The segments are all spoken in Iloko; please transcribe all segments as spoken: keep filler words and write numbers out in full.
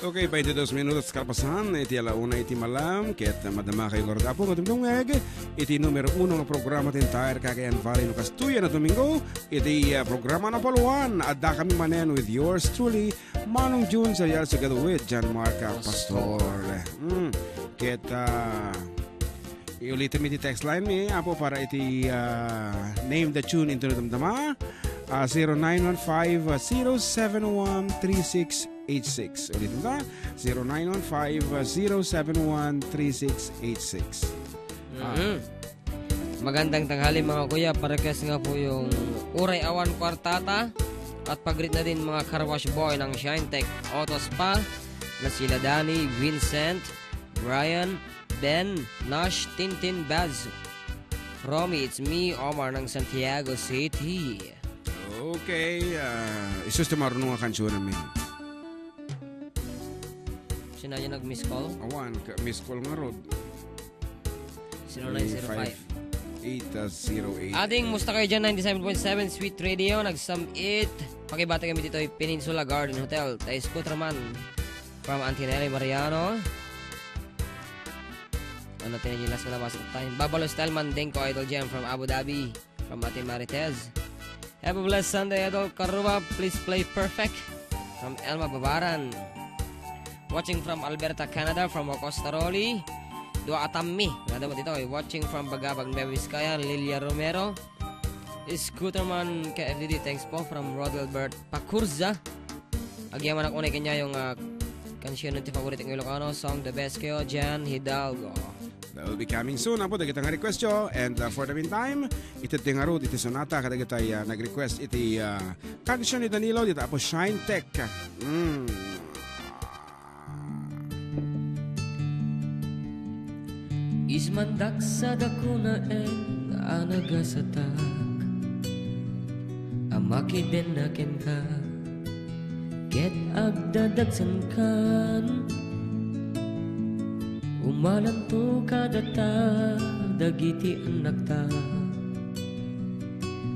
Okay, twenty-dos minutos kalpasan iti ala una iti malam, ket madama kayo ngarud, Apo, nga dumdumngeg iti numero uno nga programa ti entire Cagayan Valley no kastoy a Domingo, iti, ah, programa Napalwan. Adda kami manen with yours truly, Manong Jun Zayal, together with John Mark Pastor. Mm. Ket, ah, iulitem iti text line mi, Apo, para iti, ah, name the tune into the damdama. Ah, zero nine one five, ah, zero seven one, three six eight six. Ulitin ta, zero nine one five, ah, zero seven one, three six eight six. Ah. Mhm. Magandang tanghali, mga kuya. Pa-request nga po yung Uray Awan Kwartata. At pag-greet na din mga car wash boy ng Shine Tech Auto Spa na sila Danny, Vincent, Brian, Ben, Nash, Tintin, Baz, Romy, it's me, Omar ng Santiago City. Okay, ah, isus ti marunong nga kansunan mi. Sino yan nag-miss call? Awan, ka-, miss call nga rod. Zero nine zero five. Eight, ah, zero eight. Ading, musta kayo dyan? Ninety-seven point seven Sweet Radio, nagsam-it. Pakibati kami dito, Peninsula Garden Hotel. Tayo scooter man. From Auntie Nelly Mariano. Ano, tinigil last ko na, basta time. Babalo Style Manding ko, Idol Jem from Abu Dhabi. From Ate Marites. Have a blessed Sunday, Idol Karuba. Please play Perfect from Elma Babaran. Watching from Alberta, Canada, from Ocostaroli. Dua Atammi. Nada mo dito, eh. Watching from Bagabag, Nueva Vizcaya, Lilia Romero. Scooterman K F D D, thanks po, from Rodel Bert Pacurza. Agyamanak unay kanya yung, ah, kansiyon ti paborito ng Ilocano song, The Best Kayo, Jan Hidalgo. That will be coming soon, Apo, dagita nga request yo. And, uh, for the meantime, iti ti ngarud, iti sonata, kadagita, uh, nag-request iti, uh, kansiyon ni Danilo, dita Apo Shine Tech. Mm. Ismandak sa dakunaen a nagasatak a makidenna kenka. Ket agdadagsankan, umalanto kadata dagiti annakta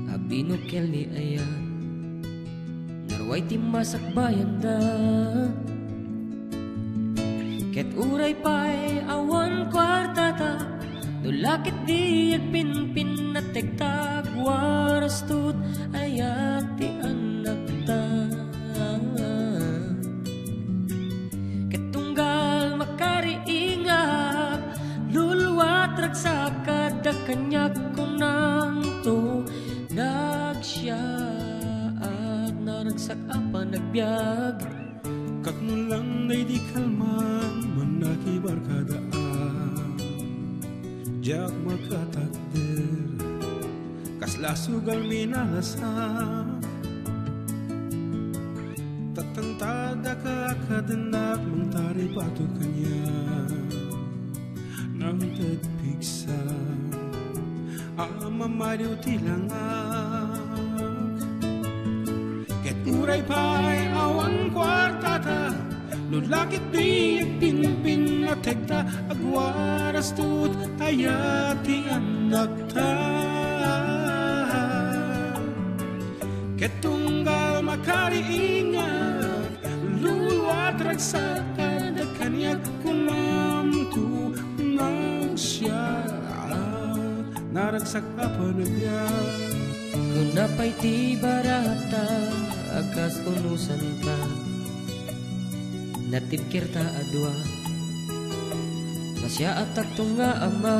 a binukkel ni ayat, narway ti masakbayanda. Ket uray pay awan kuartata, no lakit di agpinpin natekta, agwarasto ti ayat ti annakta. Ket tunggal makariingak, luluat ragsak adda kaniak kunamto, nagsiaat naragsak a panagbiag. Ket no lang daydi kalman, mannakibarkadaak, diak makatakder. Kasla sugal minalasa, tattangtadaka kadennak, mangtaripato kaniak. Nangted pigsa a mamaliw ti langak. Ket uray pay awan kuartata, no lakit di agpinpin natekta, agwarasto ti ayat ti annakta. Ket tunggal makariingak, luluat ragsak adda kaniak kunamto, nagsiaat naragsak a panagbiag. Kuna pay ti barata a kas unusanka, natibkerta a dua. Nasiaattakto nga ama,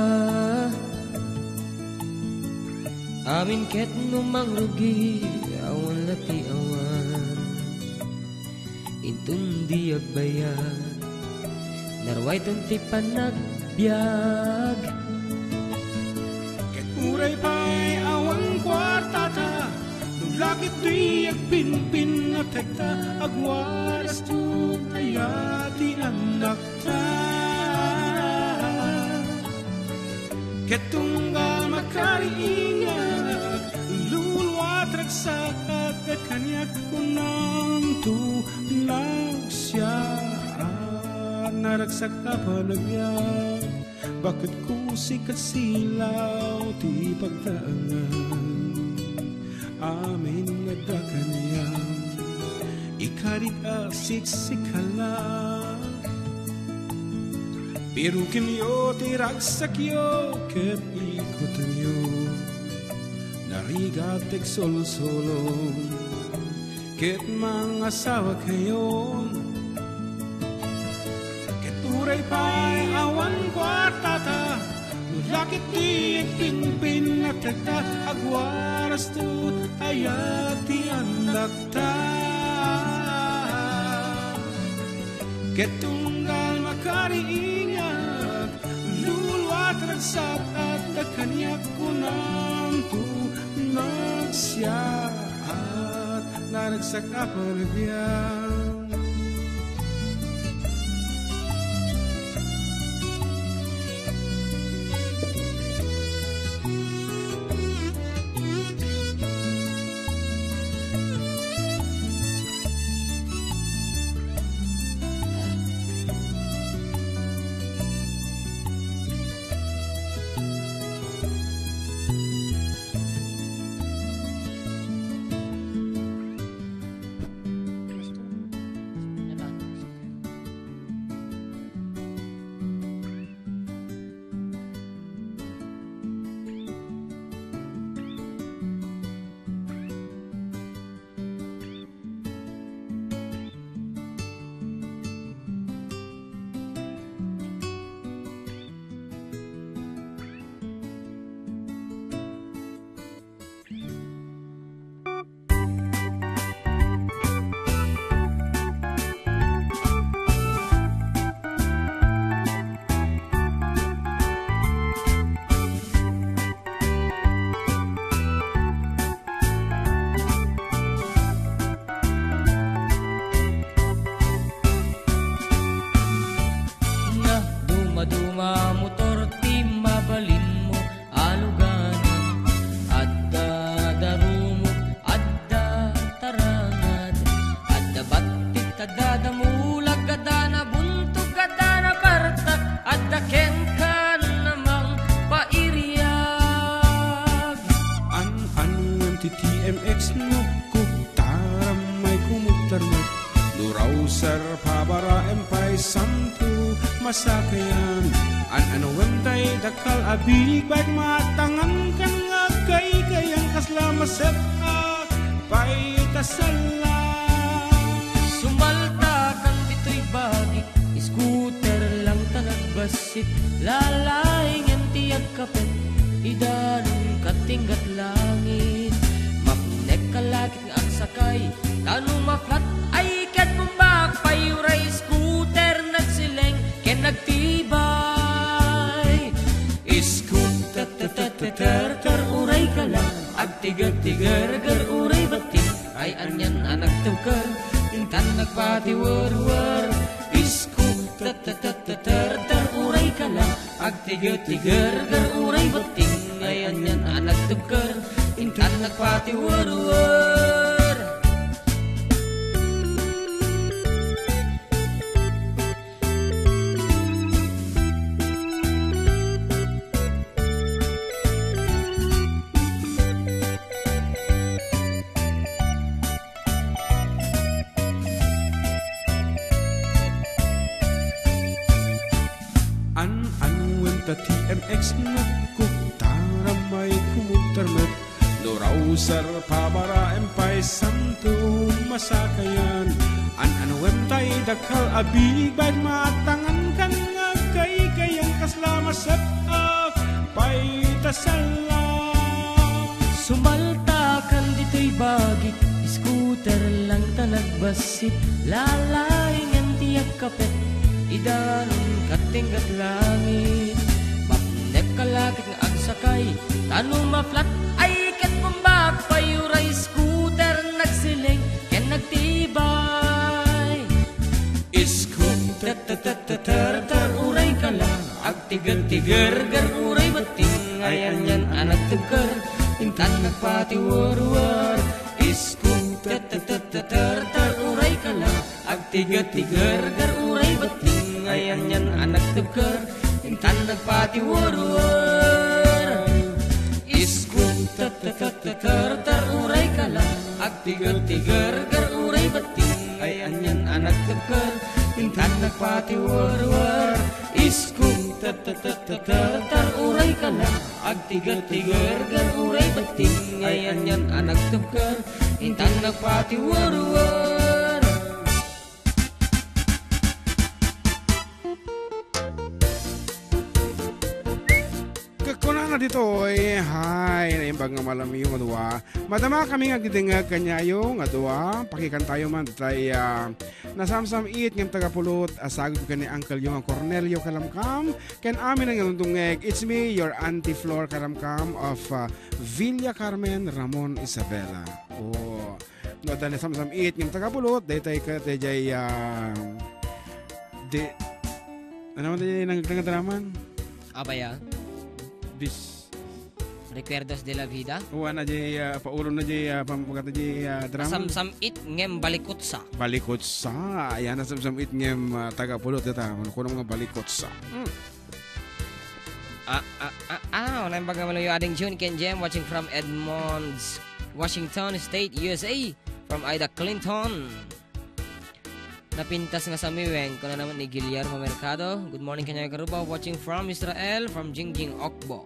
amin ket no mangrugi, awan la ti awan. Inton di agbayag, narwayton ti panagbiag. Ket uray pay awan kuartata, no lakit di agpinpin natekta, agwarasto ti ayat ti annakta. Ket tunggal makariingak, luluat ragsak adda kaniak kunamto, nagsiaat naragsak a panagbiag. Baket kusik ket silaw ti pagtaengan, amin nga adda kaniak. Ikarik a siksikalam, Pirukemyo ti ragsakyo ket ikutyo. Narigat ti agsolsolo ket mangasawakayon. Ket uray pay awan kuartata, no la ket ti agpinpinnatekta, agwarasto ti ayat ti annakta. Ket tunggal makariingak, luluat ragsak adda kaniak, kunamto, nagsiaat, naragsak a panabian. Nadumaduma a motor ti mabalinmo a luganan. Adda darumog, adda tarangad, adda battit, adda damulag, adda nabuntog, adda napartak, adda kenka namangpairiag. An-anuem ti T M X no kugtaram may kumugtarmet, no rausar pabaraem pay santo masakayan. An-anuem tay dakkel a big bike maatangan ken nga agkaykayang kasla maset-ak pay ta sella. Sumaltakan ditoy bagik, scooter lang ta nagbassit, lalaingen ti agkapet, idanun katinggat langit. Mapnek ka lakit nga agsakay, ta no ma-flat ay ket bumbak pay uray scooter nagsileng ken nagtibay. Scooter, ter, ter, ter, ter, ter, uray ka lang, agtiger-tigerger uray batting, ay anian a nagtebker, intan nagpatiwerwer. Scooter, ter, ter, ter, ter, ter, uray ka lang, agtiger-tigerger uray batting, ay anian a nagtebker, intan nagpatiwerwer. An-anuem ta T M X no kugtaram may kumugtarmet, no rausar pabaraem pay santo masakayan. An-anuem tay dakkel a big bike maatangan ken nga agkaykayang kasla maset-ak pay ta sella. Sumaltakan ditoy bagik, scooter lang ta nagbassit, lalaingen ti agkapet, idanun katinggat langit. Mapnek ka lakit nga agsakay, ta no ma-flat ay ket bumbak pay uray scooter nagsileng ken nagtibay. Scooter, ter, ter, ter, ter, ter, uray ka lang, agtiger-tigerger uray batting, ay anian a nagtebker, intan nagpatiwerwer. Scooter, ter, ter, ter, ter, ter, uray ka lang, agtiger-tigerger uray batting, ay anian a nagtebker, intan nagpatiwerwer. Scooter, ter, ter, ter, ter, ter, uray ka lang, agtiger-tigerger uray batting, ay anian a nagtebker, intan nagpatiwerwer. Iskong ta ta ta ta ta tar uray kana, agtiger-tiger gan uray betting, ay anian a nagtebker, intan nagpatiwerwer. Kakunana ditoy, hay, naimbag nga malamiyo nga dua. Madama kami nga agdidengngeg kaniayo nga dua. Pakikantayo man tay, ah, nasamsam-it ngem tagapulot a sagud ken ni Uncle yo nga Cornelio Kalamkam. Ken amin nga dumdumngeg, it's me, your Auntie Flor Karamkam of, uh, Villa Carmen, Ramon, Isabela. Oh, no, adda nasamsam-it ngem tagapulot, daytay ket, dayjay, ah, di, ano man dayjay nang-, nangadraman? Apay a? Bis- Recuerdos de la Vida. Wana jay, ah, paulo na jay, ah, pamagata jay, ah, drama. Nasamsam-it ngem balikutsa. Balikutsa. Ayan, nasamsam-it ngem, ah, tagapulot dita. Ano ko nga balikutsa? Hmm. Ah, ah, ah, ah, naimbag nga malamiyo, ading June ken Jem, watching from Edmonds, Washington State, U S A, from Ida Clinton. Napintas nga samiwen, kuna naman ni Guillermo Mercado. Good morning kaniayo, Karuba. Watching from Israel, from Jingjing Okbo.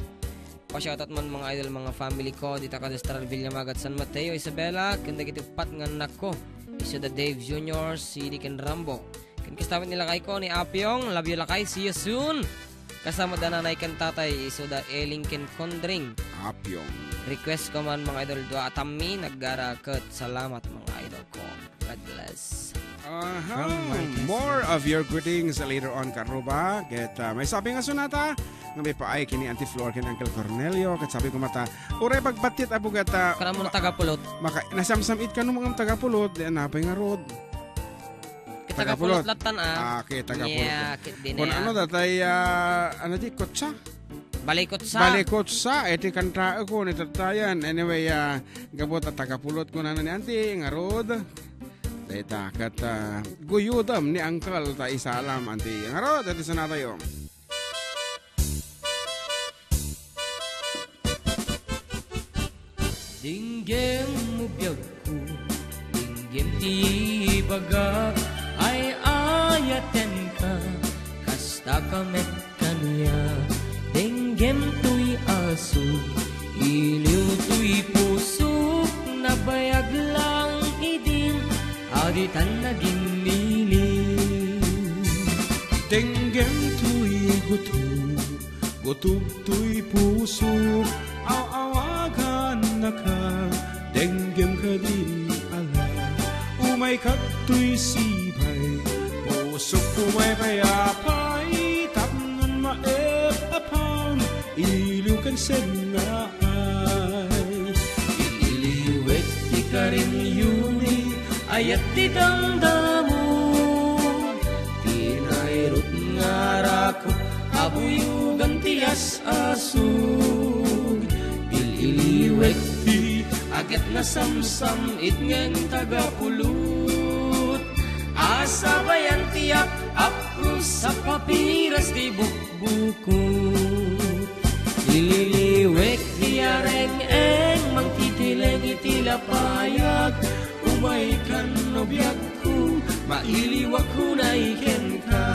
Pa-shoutout man, mga idol, mga family ko, dita kada Estrada Villamagat, San Mateo, Isabela, ken dagiti uppat nga annakko, isuda Dave Junior, C D ken Rambo. Ken kasta met ni lakayko, ni Apyong, love you, lakay, see you soon. Kasta met da nanay ken tatay, isuda Eling ken Kondring. Apyong. Request ko man, mga idol, dua a tammi, naggara ket salamat, mga idol ko. God bless. Aha. From Marquez. More of your greetings later on, Karuba. Ket, ah, may sabi nga sunata, nga maipaay ken ni Auntie Flor ken Uncle Cornelio. Ket sabi ko mata, uray pagbattit a bugata. Kana mo ma-, tagapulot. Maka-, nasamsam-it kano mga tagapulot, di anapay nga rod. Ket tagapulot. Tagapulot latan, ah. Ah, okay, tagapulot. Yeah, ket di na. Kun ano, datay, ah, ano di, kutsa? Balikutsa. Balikutsa, iti kantaek ko ni Tatayan. Anyway, ah, gapu ta tagapulot ko na ni Auntie, ngarud. Dayta, ket, ah, guyodem ni Uncle ta isalam, Auntie. Ngarud, iti sana tayo. Denggem mo biagko, denggem ti ibagak, ay-ayatenka, kastaka met kaniak. Denggem toy asuk, iliw toy pusok, nabayag lang idin, a ditan naginmili. Denggem toy gutom, gutom toy pusok, aw-awagannaka, denggem kadin ala. Umayka toy sipay, pusok umaypay apay, tapnon maep-apan, iliw ken sennaay. Ililiwek ti karimyo ni ayat ti damdamo, ti nairut nga rakop a buyogan ti as-asug. Il-iliwek ti aget nasamsam-it ngem tagapulot a sabayan ti ap-apros a papiras ti bukbukot. Ililiwek ti areng-eng mangtitileng iti lapayag. Umaykan no biagko, mailiwak unay kenka.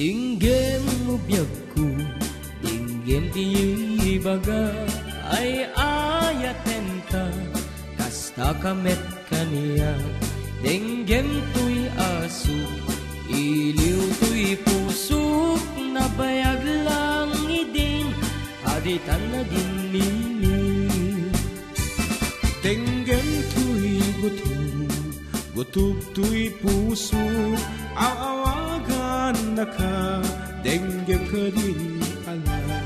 Denggem mo biagko, denggem ti ibaga, ay-ayatenka, kastaka met kaniak. Denggem toy asuk, iliw toy pusok, nabayag lang idin, a ditan naginmili. Denggem toy gutom, gutom toy pusok, aw-awagannaka, denggem kadin ala.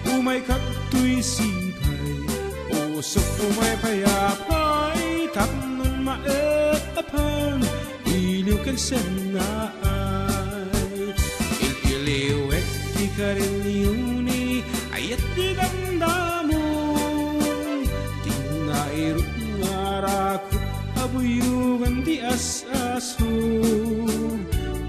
Umayka toy sipay, pusok umaypay apay, tapnon maep-apan, Liw ken sennaay, il-iliwek ti karinyoni, ayat ti damdamon. Ti nairut nga rakop a buyogan ti as-aso.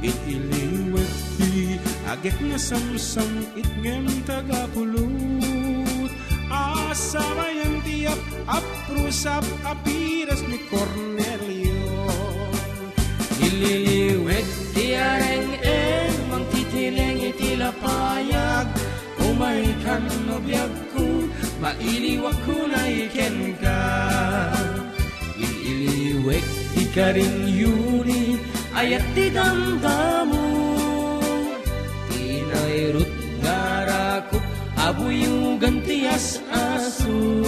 Il-iliwek ti agek nga samsam-it ngem tagapulot. Asabayan ti ap-, aprusap a piras ni Cornelio. Ililiwek ti areng-eng, mangtitileng iti lapayag. Umaykan no biagko, mailiwakko nay kenka. Il-iliwek ti karinyoni, ayat ti damdamo. Ti nairut nga rakop a buyogan ti as-aso.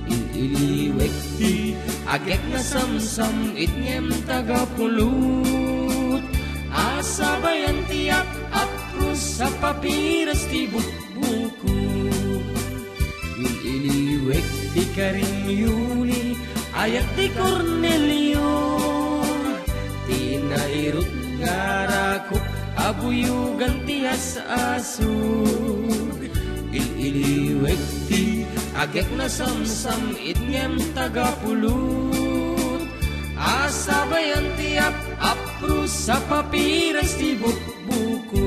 Il-iliwek ti agek nga samsam-it ngem tagapulot. Asabayan ti ap-, aprusap a piras ti bukbukot. Il-iliwek ti karinyoni, ayat ti Cornelio. Ti nairut nga rakop a buyogan ti as-aso. Il-iliwek ti agek nga samsam-it ngem tagapulot. Asabayan ti ap-, aprusap a piras ti bukbukot.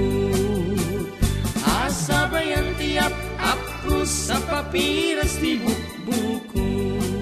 Asabayan ti ap-, aprusap a piras ti bukbukot.